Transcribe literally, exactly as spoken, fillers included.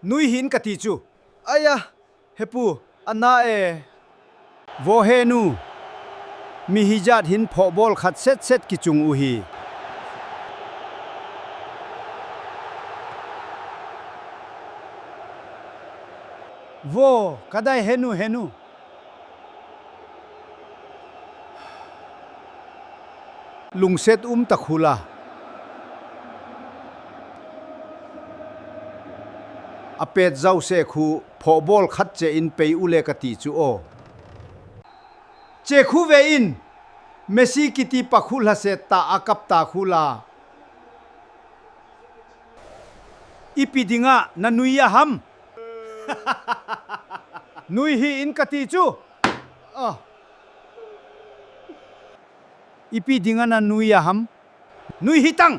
Nui hih in kati chu. Aya, hepu, ana e. Vo henu. Mi hijat hin phohbol khat setset kichung u hi. Vo, kadai henu henu. Lungset um takhula. Apet jouse khu phohbol khat che in pei ule kati chu o. Che khu ve in, Messi kiti pa khu lhaset ta a kap ta khula. Ipi dinga nanui a ham? Nui hih in kati chu. Ah. Ipi dinga nanui a ham? Nui hih tang.